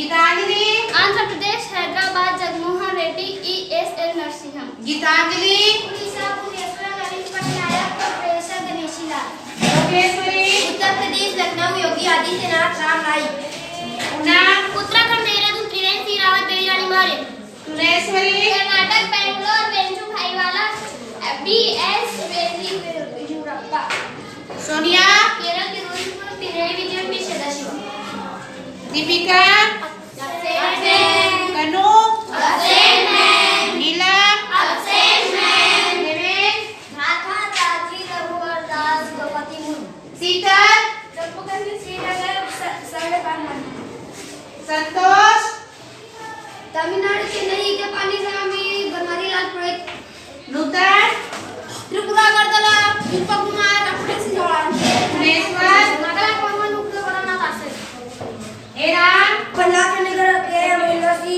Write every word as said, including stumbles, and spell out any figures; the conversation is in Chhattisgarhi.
गीतांजलि। आंध्र प्रदेश, हैदराबाद, जगमोहन रेड्डी, ई एस एल नरसिंहम। गीतांजलि। उड़ीसा, भुवनेश्वर, नवीन पटनायक, प्रोफेसर गणेशी लाल। लोकेश्वरी। उत्तर प्रदेश, लखनऊ, योगी आदित्यनाथ, राम राई। पूनम। उत्तराखंड, देहरादून, त्रिवेंद्र सिंह रावत, बेबी रानी मौर्य। सुनेश्वरी। कर्नाटक, बैंगलोर, वेंजू भाईवाला, बी एस येदियुरप्पा। सोनिया। केरल, तिरुवनंतपुरम, पिनरई विजयम, पी सदाशिवम। दीपिका। Absent। कनु। Absent। नीलम। Absent। देवेन। झारखंड, रांची, रघुवर दास, द्रौपदी मुर्मू। शीतल। जम्मू कश्मीर, श्रीनगर, स-, सरदार पटेल। संतोष। तमिलनाडु, चेन्नई के पानी से आम्ही बनवारीलाल पुरोहित। नूतन। त्रिपुरा, अगरतला, दीपक कुमार, अपने सिंह चौहान। सुनेश्वर। नागालैंड, पवन, उपले बड़ा नाथ आश्रय। एरा। प्रहलाद नगर के अमरिंदर सिंह।